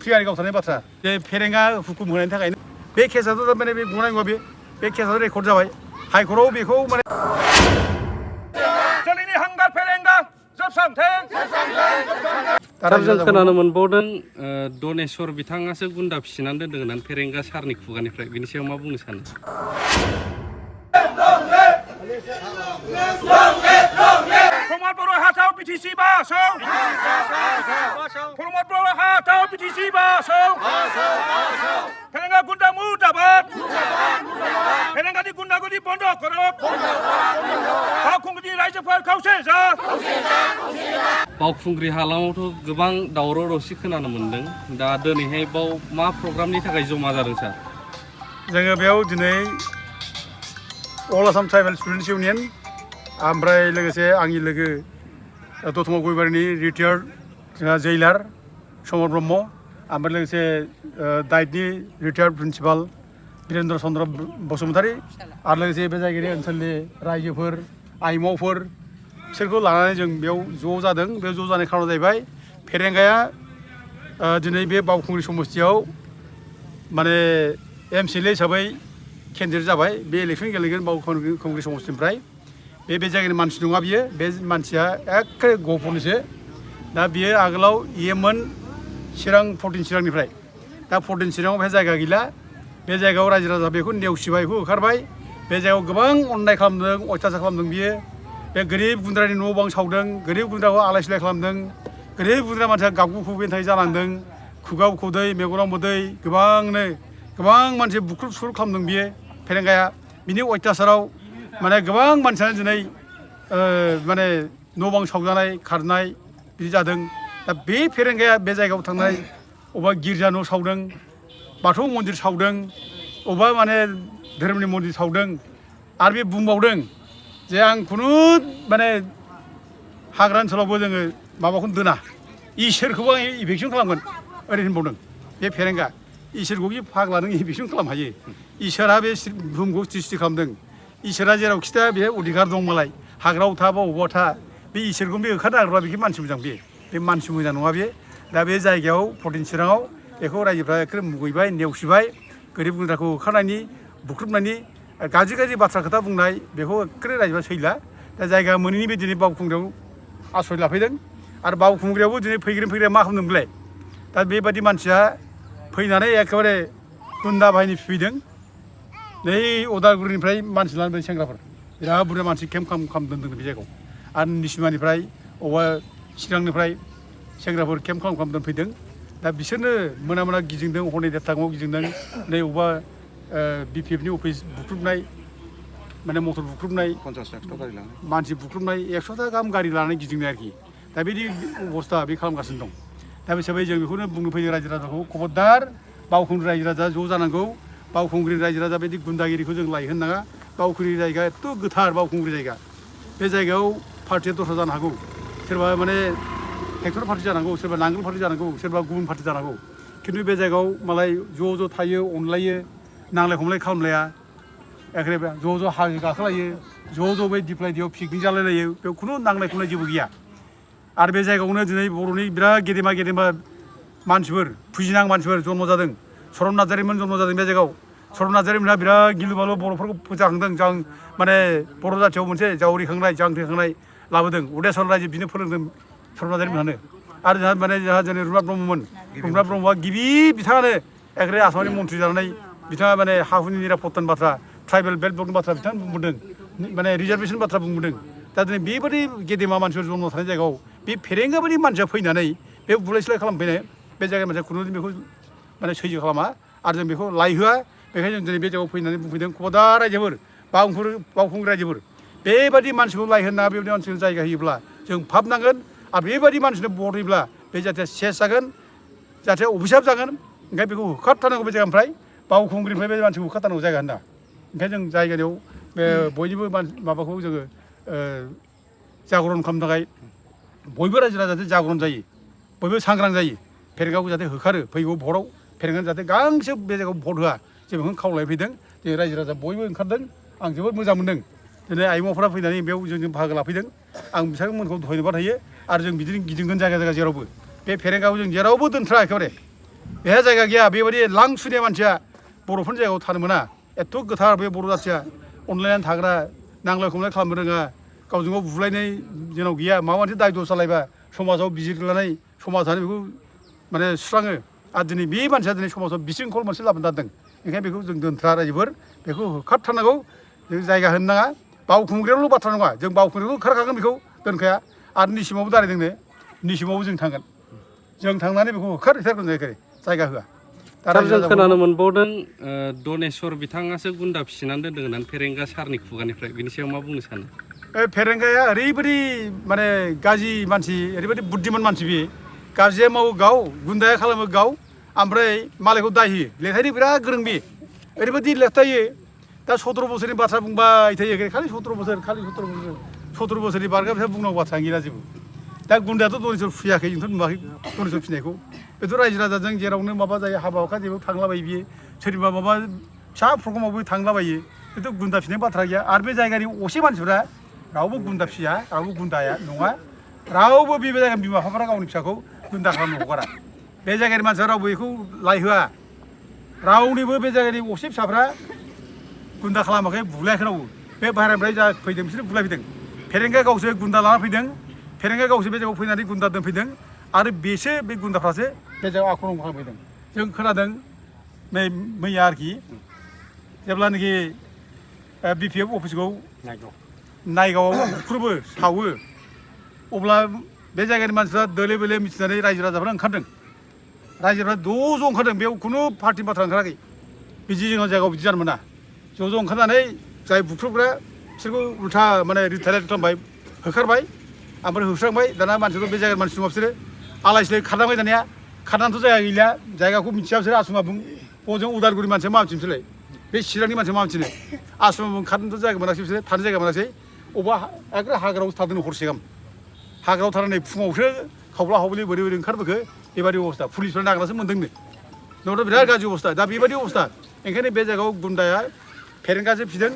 फ्रियानि गावथारनाय बाथ्रा बे फेरेंगा हुकुम होनायनि थाखायनो बे केसाथ' माने बे गनाय नङा बे केसाथ' रेकर्ड जाबाय हाइकर्टआव बेखौ माने जोंनि हांगार फेरेंगा जों खोनानो मोनबावदों दनेश्वर बिथाङासो गुन्दा फिसिनानै दोनदों होननानै फेरेंगा सारनि खुगानिफ्राय बिनि सायाव मा बुंनो सानो? प्रमद बर' हाथाव बिटिसि बासौ प्रमद बर' हाथाव बिटिसि बासौ फेरेंगा गुन्दा मुर्दाबाद फेरेंगानि गुन्दागुरि बन्द करक बावखुंग्रिनि रायजोफोर खौसे जा बावखुंग्रि हालामावथ' गोबां दावराव दावसि खोनानो मोन्दों दा दिनैहाय बाव मा प्रग्रामनि थाखाय जमा जादों सार? जोङो बेयाव दिनै अल आसाम ट्राइबेल स्टुडेन्टस इउनियन ओमफ्राय लोगोसे आंनि लोगो दतमा गयबारिनि रिटायार्ड जोंहा जैलार समर ब्रह्म ओमफ्राय लोगोसे दाइटनि रिटायार्ड प्रिन्सिपाल बिरेन्द्र चन्द्र बसुमतारी आरो लोगोसे बे जायगानि ओनसोलनि रायजोफोर आइमावफोर बिसोरखौ लानानै जों बेयाव ज' जादों। बे ज' जानाय खारना जाहैबाय फेरेंगाया दिनै बे बावखुंग्रि समस्तियाव माने एमसिएलए हिसाबै केन्डिडेट जाबाय बे इलेक्सन गेलेगोन बावखुंग्रि समस्तिनिफ्राय बे जायगानि मानसि नङा बियो बे मानसिया एखे गहपुरनिसो दा बियो आगोलाव इयोमोन चिरां 14 चिरांनिफ्राय दा 14 चिराङाव बे जायगा गैला बे जायगायाव रायजो राजा बेखौ नेवसिबाय बेखौ होखारबाय बे जायगायाव गोबां अननाय खालामदों अयथासार खालामदों बियो बे गोरिब गुन्द्रानि न' बां सावदों गोरिब गुन्द्राखौ आलाय सिलाय खालामदों गोरिब गुन्द्रा मानसिया गाबगु खुगैनो थाखाय जानांदों खुगाव खुदै मेगनाव मोदै गोबां मानसि बुख्रुब सुख्रुब खालामदों बियो फेरेंगाया बिनि अयथासाराव माने गोबां मानसियानो दिनै माने न' बां सावजानाय खारनाय बिदि जादों दा बे फेरेंगाया बे जायगायाव थांनाय अबेबा गिर्जा न' सावदों बाथौ मन्दिर सावदों अबेबा माने धोरोमनि मन्दिर सावदों आरो बे बुंबावदों जे आं खुनु माने हाग्रा ओनसोलावबो जोङो माबाखौनो दोना इसोरखौबो आं इभिकसन खालामगोन ओरै होनबावदों बे फेरेंगा इसोरखौ बे फाग्ला नों इभिकसन खालामनो हायो इसोरा बे बुहुमखौ सृष्टि खालामदों इसोरा जेरावखि था बे अधिकार दं मालाय हाग्रायाव था बा अबावबा था बे इसोरखौ बे होखारनो हाग्रा बेखौ मानसि मोजां बे मानसि मोजां नङा बे दा बे जायगायाव 14 चिराङाव बेखौ रायजोफ्रा एखे मुगैबाय नेवसिबाय गोरिब गुन्द्राखौ होखारनायनि बुख्रुबनायनि गाज्रि बाथ्रा खोथा बुंनाय बेखौ एखे रायजोफ्रा सैला दा जायगा मोनैनि बे दिनै बावखुंग्रियाव आश्रय लाफैदों आरो बावखुंग्रियावबो दिनै फैग्राया मा खालामदोंमोनलाय दा बेबायदि मानसिया फैनानै एखेबारे गुन्दा बाहिनी फैदों नै उदालगुरिनिफ्राय मानसि लानानै सेंग्राफोर बिराद बुरजा मानसि केम्प खालामदों बे जायगायाव आरो निसिमानिफ्राय अबेबा चिरांनिफ्राय सेंग्राफोर केम्प खालामदों फैदों दा बिसोरनो मोना गिदिंदों हरनै देरथाङाव गिदिंदों नै अबेबा बिपिएफनि अफिस बुख्रुबनाय माने मटर बुख्रुबनाय 50 लाख गारि लानाय मानसि बुख्रुबनाय 100टा गाहाम गारि लानानै गिदिंनाय आरोखि दा बिदि अबस्था बे खालामगासिनो दं दा बे हिसाबै जों बेखौनो बुंनो फैदों रायजो राजाखौ खबरदार बावखुंग्रि रायजो राजा ज' जानांगौ बावखुंग्रि रायजो राजा बायदि गुन्दागिरिखौ जों लायहोनो नाङा बावखुंग्रि जायगा एथ' गोथार बावखुंग्रि जायगा बे जायगायाव पार्टिया दस्रा जानो हागौ सोरबा माने ट्रेक्टर पार्टि जानांगौ सोरबा नांगोल पार्टि जानांगौ सोरबा गुबुन पार्टि जानांगौ खिन्थु बे जायगायाव मालाय ज' थायो अनलायो नांलाय खमलाय खालामलाया एखेबारे ज' हाजो गाखोलायो ज' बै दिप्लायदियाव पिकनिक जालायलायो बेयाव खुनु नांलाय खमलाय जेबो गैया आरो बे जायगायावनो दिनै बर'नि बिराद गेदेमा मानसिफोर फुजिनां मानसिफोर जन्म जादों चरन नार्जारिमोन जन्म जादों बे जायगायाव चरन नार्जारिमोनहा बिराद गिलु बालु बर'फोरखौ फोजाखांदों जों माने बर' जाथियाव मोनसे जावरिखांनाय जांख्रिखांनाय लाबोदों उदेस्वर रायजो बिनो फोरोंदों चरन नार्जारिमोनहानो आरो जोंहा जोंनि रुपनाथ ब्रह्मआ गिबि बिथाङानो एखेबारे आसामनि मन्थ्रि जानानै बिथाङा माने हा हुनि निरापत्तानि बाथ्रा ट्राइबेल बेल्ट ब्लकनि बाथ्रा बिथाङा बुंबोदों माने रिजार्भेसन बाथ्रा बुंबोदों दा दिनै बेबायदि गेदेमा मानसिफोर जन्म थानाय जायगायाव बे फेरेंगा बायदि मानसिया फैनानै बे बुलाय सुलाय खालामफैनाय बे जायगानि मानसिया खुनु बेखौ माने सैज्य खालामा आरो जों बेखौ लायहोआ बेखायनो जों दिनै बे जायगायाव फैनानै बुंफैदों खबरदार रायजोफोर बावखुंग्रि रायजोफोर बेबायदि मानसिखौ लायहोना बेबायदि मानसिनो जायगा होयोब्ला जों भाबनांगोन आरो बेबायदि मानसिनो भट होयोब्ला बे जाहाथे सेस जागोन जाहाथे अभिशाप जागोन ओंखायनो बेखौ होखारथारनांगौ बे जायगानिफ्राय बावखुंग्रिनिफ्राय बे मानसिखौ होखारथारनांगौ जायगा होनना ओंखायनो जों जायगायाव बे बयनिबो माबाखौ जोङो जागरन खालामनो थाखाय बयबो रायजो राजा जाहाथे जागरन जायो बयबो सांग्रां जायो फेरेंगाखौ जाहाथे होखारो फैगौ भटआव फेरेंगानो जाहाथे गांसो बे जायगायाव भट होआ जों बेखौनो खावलायफैदों जों रायजो राजा बयबो ओंखारदों आं जोबोद मोजां मोनदों दिनै आइमाफोरा फैनानै बेयाव जों बाहागो लाफैदों आं बिथांमोनखौ धन्यबाद होयो आरो जों बिदिनो गिदिंगोन जायगा जेरावबो बे फेरेंगाखौ जों जेरावबो दोनथ्रा एखेबारे बे जायगा गैया बेबायदि लांसुनिया मानसिया बर'फोरनि जायगायाव थानो मोना एथ' गोथार बे बर' जाथिया अनलायनानै थाग्रा नांलाय खमलाय खालामनो रोङा गावजों गाव बुलायनाय जोंनाव गैया माबा मोनसे दाय दस जालायबा समाजाव बिजिरलायनाय समाजानो बेखौ माने सुस्राङो आरो दिनै बे मानसिया दिनै समाजाव बिसिंखल मोनसे लाबोनो जादों ओंखायनो बेखौ जों दोनथ्रा रायजोफोर बेखौ होखारथारनांगौ जों जायगा होनो नाङा बावखुंग्रियावल' बाथ्रा नङा जों बावखुंग्रियावल' होखारखागोन बेखौ दोनखाया आरो निसिमावबो दारायदोंनो निसिमावबो जों थांगोन जों थांनानै बेखौ होखारहैथारगोन जायगा होआ सार जों खोनानो मोनबावदों दनेस्वर बिथाङासो गुन्दा फिसिनानै दोनदों होननानै फेरेंगा सारनि खुगानिफ्राय बिनि सायाव मा बुंनो सानो फेरेंगाया ओरैबायदि माने गाज्रि मानसि ओरैबायदि बुद्धिमान मानसि बे गाज्रिया मावो गाव गुन्दाया खालामो गाव ओमफ्राय मालायखौ दाय होयो लेखायनो बिराद गोरों बे ओरैबायदि लेखायो दा 17 बोसोरनि बाथ्रा बुंबाय थायो खालि 17 बोसोर 17 बोसोरनि बारगा बिसोर बुंनांगौ बाथ्रा गैला जेबो दा गुन्दायाथ' दनेस्वर फियाखै जोंथ' नुवाखै दनेस्वर फिनायखौ बेथ' रायजो राजाजों जेरावनो माबा जायो हाबा हुखा जेबो थांलाबायो बियो सोरनिबा माबा फिसा प्रग्रामावबो थांलाबायो बेथ' गुन्दा फिनाय बाथ्रा गैया आरो बे जायगानि असे मानसिफ्रा रावबो गुन्दा फिया रावबो गुन्दाया नङा रावबो बे जायगानि बिमा बिफाफोरा गावनि फिसाखौ गुन्दा खालामनो हगारा बे जायगानि मानसिया रावबो बेखौ लाय होआ रावनिबो बे जायगानि असे फिसाफ्रा गुन्दा खालामाखै बुलायाखै रावबो बे बाहेरानिफ्राय जा फैदों बिसोर बुलायफैदों फेरेंगा गावसो गुन्दा लाना फैदों फेरेंगा गावसो बे जायगायाव फैनानै गुन्दा दोनफैदों आरो बेसो बे गुन्दाफ्रासो बे जायगायाव आक्रमण खालामफैदों जों खोनादों मैया आरोखि जेब्लानाखि BPF अफिसखौ नायगावआव बुख्रुबो सावो अब्ला बे जायगानि मानसिफ्रा दोले बेले मिथिनानै रायजो राजाफ्रा ओंखारदों रायजोफ्रा ज' ओंखारदों बेयाव खुनु पार्टिनि बाथ्रा ओंखाराखै बिदि जोंनाव जायगायाव बिदि जानो मोना ज' ओंखारनानै जाय बुख्रुबग्रा बिसोरखौ उल्था माने रिटायार खालामबाय होखारबाय ओमफ्राय होस्रांबाय दाना मानसिफोर बे जायगानि मानसि नङा बिसोरो आलाय सिलाय खारनांबाय दानिया खारनानैथ' जायगा गैला जायगाखौ मिथिया बिसोर आसुमा बुं हजों उदालगुरि मानसिया मा मिथिनोसैलाय बे चिरांनि मानसिया मा मिथिनो आसुमा बुं खारनोथ' जायगा मोनाखिसै बिसोरो थानो जायगा मोनाखिसै अबा एग्रा हाग्रायावसो थादों हरसे गाहाम हाग्रायाव थानानै फुङावसो खावब्ला खावब्लि बोरै बोरै ओंखारबोखो बेबायदि अबस्था पुलिसफ्रा नागिरनासो मोन्दोंनो नङाब्ला बिराद गाज्रि अबस्था दा बेबायदि अबस्था ओंखायनो बे जायगायाव गुन्दाया फेरेंगासो फिदों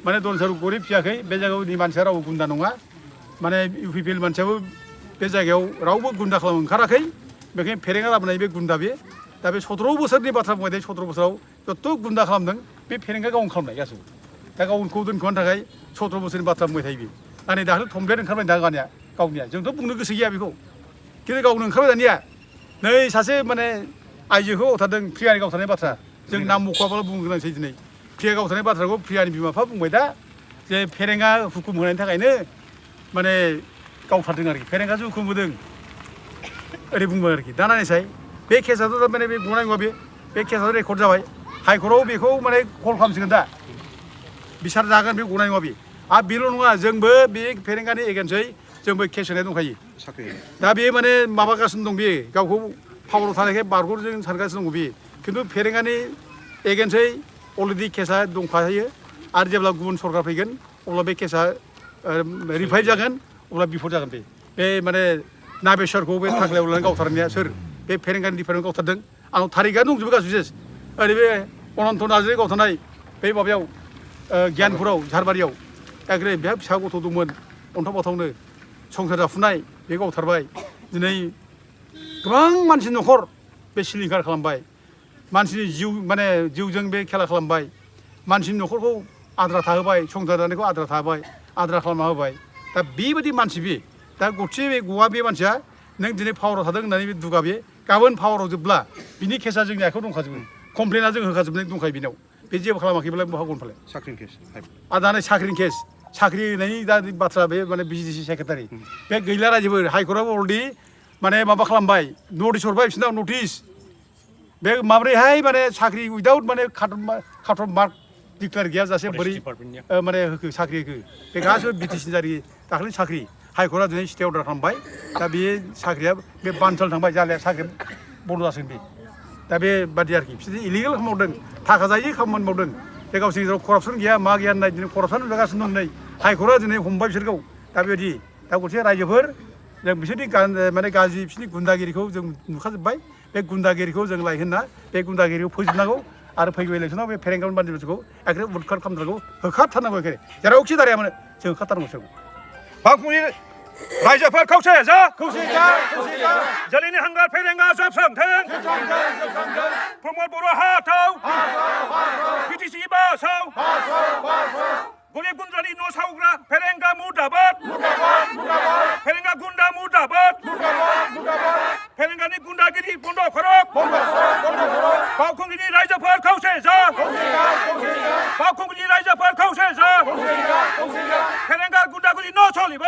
माने दनेस्वर गरिब फियाखै बे जायगानि मानसिया रावबो गुन्दा नङा माने UPPL मानसियाबो बे जायगायाव रावबो गुन्दा खालामनो ओंखाराखै बेखायनो फेरेंगा लाबोनाय बे गुन्दा बे दा बे 17 बोसोरनि बाथ्रा बुंबाय थायो 17 बोसोराव जत' गुन्दा खालामदों बे फेरेंगा गावनो खालामनाय गासैबो दा गावखौ दोनखोमानो थाखाय 17 बोसोरनि बाथ्रा बुंबाय थायो बे दा नै दाख्लै थमब्लेट ओंखारबाय दा गावनिया जोंथ' बुंनो गोसो गैया बेखौ खिन्थु गावनो ओंखारबाय दानिया नै सासे माने आइजोखौ गावथारदों प्रियानि गावथारनाय बाथ्रा जों नाम मख'आब्ला बुंनो गोनांसै दिनै प्रिया गावथारनाय बाथ्राखौ प्रियानि बिमा बिफा बुंबाय दा जे फेरेंगा हुकुम होनायनि थाखायनो माने गावथारदों आरोखि फेरेंगासो हुकुम होदों ओरै बुंबाय आरोखि दा नायनायसाय बे केसाथ' माने बे गनाय नङा बे केसाथ' रेकर्ड जाबाय हाइकर्टआव बेखौ माने कल खालामसिगोन दा बिसार जागोन बे गनाय नङा बे आरो बेल' नङा जोंबो बे फेरेंगानि एगेन्स्टै जोंबो केस होनाय दंखायो दा बे माने माबागासिनो दं बे गावखौ पावाराव थानायखाय बारग'जों सानगासिनो दङ बे खिन्थु फेरेंगानि एगेन्स्टै अलरेडि केसा दंखायो आरो जेब्ला गुबुन सरकार फैगोन अब्ला बे केसा रिभाइभ जागोन अब्ला बिफद जागोन बे माने नाबेसरखौ बे थाग्लायाव लानानै गावथारनाया सोर बे फेरेंगानि डिपार्टमेन्ट गावथारदों आंनाव थारिखआनो दंजोबो गासिबो सेस ओरै बे अनन्त नार्जारि गावथारनाय बे माबायाव गियानपुराव झारबारियाव एग्रे बेहा फिसा गथ' दंमोन अन्थाव बाथावनो संसार जाफुनाय बे गावथारबाय दिनै गोबां मानसि न'खर बे सिलिंखार खालामबाय मानसिनि जिउ माने जिउजों बे खेला खालामबाय मानसिनि न'खरखौ आद्रा थाहोबाय संसार जानायखौ आद्रा खालामना होबाय दा बेबायदि मानसि बे दा गथि बे गवा बे मानसिया नों दिनै पावाराव थादों होननानै बे दुगा बे गाबोन पावाराव जोबब्ला बिनि केसा जोंनि आखायाव दंखाजोबो कमप्लेना जों होखाजोबनाय दंखायो बेनाव बे जेबो खालामाखैब्ला बहा गनफालाय साख्रिनि केस आरो दानो साख्रिनि केस साख्रि होनायनि दा बाथ्रा बे माने BJC सेक्रेटारि बे गैला रायजोबो हाइकर्टआव अलरेडि माने माबा खालामबाय नटिस हरबाय बिसोरनाव नटिस बे माब्रैहाय माने साख्रि उइदाउट माने काट अफ मार्क डिक्लेयार गैयाजासे बोरै माने होखो साख्रि होखो बे गासिबो BTC जारि दाखालि साख्रि हाइकर्टआ दिनै स्टे अर्डार खालामबाय दा बे साख्रिया बे बानसाल थांबाय जालाया साख्रि बन्द जासिगोन बे दा बेबादि आरोखि बिसोर इलिगेल खालामबावदों थाखा जायै खामानि मावदों बे गावसोरनि गेजेराव करापसन गैया मा गैया होननाय दिनै करापसन नुजागासिनो दं नै हाइकर्टआ दिनै हमबाय बिसोरखौ दा बेबायदि दा गंसे रायजोफोर जों बिसोरनि माने गाज्रि बिसोरनि गुन्दागिरिखौ जों नुखाजोब्बाय बे गुन्दागिरिखौ जों लायहोना बे गुन्दागिरिखौ फोजोबनांगौ आरो फैगौ इलेक्सनाव बे फेरेंगानि मानसिफोरखौ एखेबारे उदखार खालामनांगौ होखारथारनांगौ एखेबारे जेरावखि दाराया मानो जों होखारथारनांगौ बावखुंग्रि रायजोफोर खौसे जा खौसे जा जोलैनि हांगार फेरेंगा जोबस्रांथों बर' हाथाव बिटिसि बासाव गरिब गुन्द्रानि न' सावग्रा फेरेंगा मुर्दाबाद फेरेंगा गुन्दा मुर्दाबाद फेरेंगानि गुन्दागिरि बन्द खरक बावखुंग्रिनि रायजोफोर खौसे जा बावखुंग्रिनि रायजोफोर खौसे जा फेरेंगा गुन्दागिरि न' सलिब